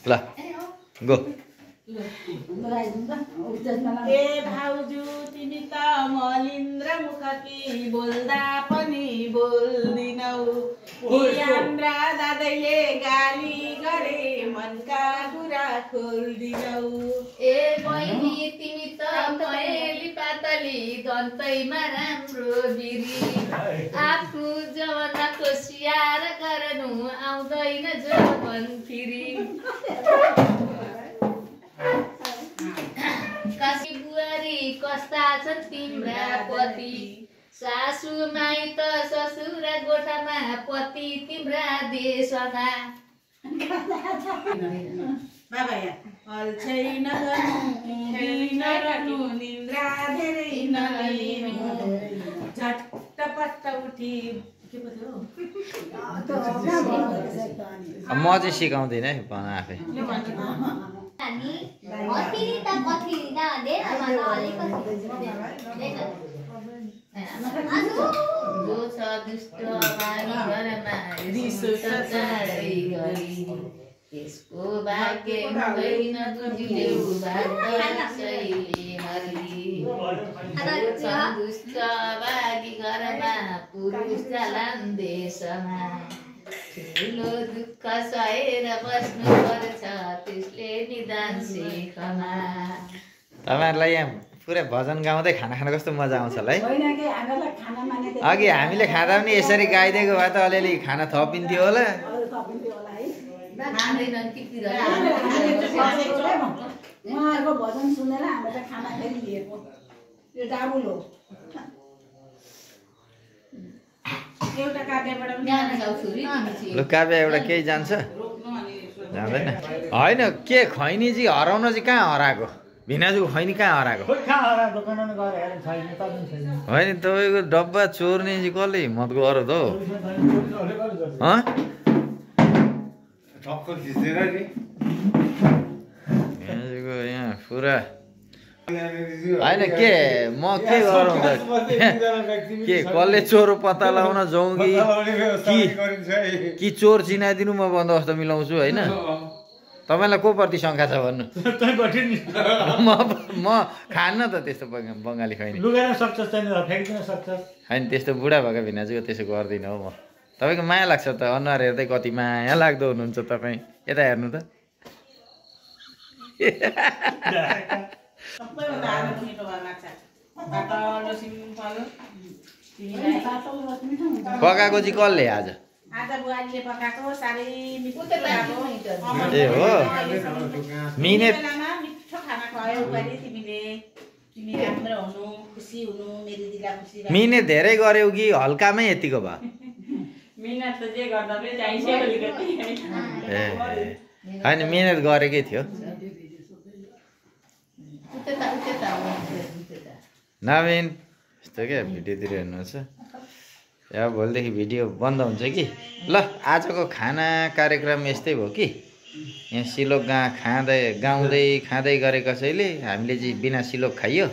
ल गो ए भाउजू तिमी त मलिन्द्र मुखकी बोल्दा पनि बोल्दिनौ हाम्रा दादाले गाली गरे मनका कुरा खोल्दिनौ ए बहिनी तिमी त पहेली पातली दन्तैमा राम्रो बिरी आफ्नो जमानाको स्याहार गर्नु आउँदैन जवन फिरी काशी बुहारी कस्ता छन् तिम्रा पति सासु माइत ससुर गोठामा पति तिम्रा देशमा बाबा अल्छै नगर्नु निन्द्रा धेरै नलिनु झट्टपट्ट उठी के पो थियो म चाहिँ सिकाउँदिनँ है भन आफै जो छ दुष्ट त्यसको भाग्य हुँदैन बुझिदेऊ दुष्ट भागी घरमा पुरुष जालान् देशमा ठुलो दुःख सहेर बस्नु पर्छ त्यसले निदान सिखमा। तपाईँहरूलाई यहाँ पुरै भजन गाउँदै खाना खान कस्तो मजा आउँछ होला है। अघि हामीले खाँदा पनि यसरी गाइदिएको भए त अलिअलि खाना थपिन्थ्यो होला। उहाँहरूको भजन सुनेर हाम्रो त खाना फेरि लिएको यो डाबुल हो। एउटा काव्यबाट लु काव्य एउटा केही जान्छ जाँदैन होइन के खैनीजी हराउन चाहिँ कहाँ हराएको भिनाजुको खैनी कहाँ हराएको होइन तपाईँको डब्बा चोर्ने चाहिँ कसले हिम्मत गर्यो त हौ भिनाजुको यहाँ पुरा होइन के म के गरौँ त के कसले चोर पत्ता लगाउन जाउँ कि चोर चिनाइदिनु म बन्दोबस्त मिलाउँछु होइन तपाईँलाई को प्रति शङ्का छ भन्नु म खान्न त त्यस्तो बङ्गाली खैनी होइन त्यस्तो बुढा भएको भिनाजुको त्यसो गर्दिनँ हौ म तपाईँको माया लाग्छ त अनुहार हेर्दै कति माया लाग्दो हुनुहुन्छ तपाईँ यता हेर्नु त सबैभन्दा आगो मिठो भएर लाग्छ पातलो सिम्पल पकाएको चाहिँ कसले आज बुहारीले पकाएको साह्रै मिठो ए हो मिहिनेत मिठो खाना खुवायो बुहारी तिमीले तिमी राम्रो हुनु खुसी हुनु मेरो दिला खुसी मिहिनेत धेरै गर्यौ कि हल्कामै यतिको भयो मिहिनेत त जे गर्दा पनि चाहिन्छ अलिकति ए होइन मिहिनेत गरेकै थियो नवीन यस्तो क्या भिडियोतिर हेर्नुहोस् या भोलिदेखि भिडियो बन्द हुन्छ कि ल आजको खाना कार्यक्रम यस्तै भयो कि यहाँ सिलोक गाउँदै खाँदै गरेको कसैले हामीले चाहिँ बिना सिलोक खाइयो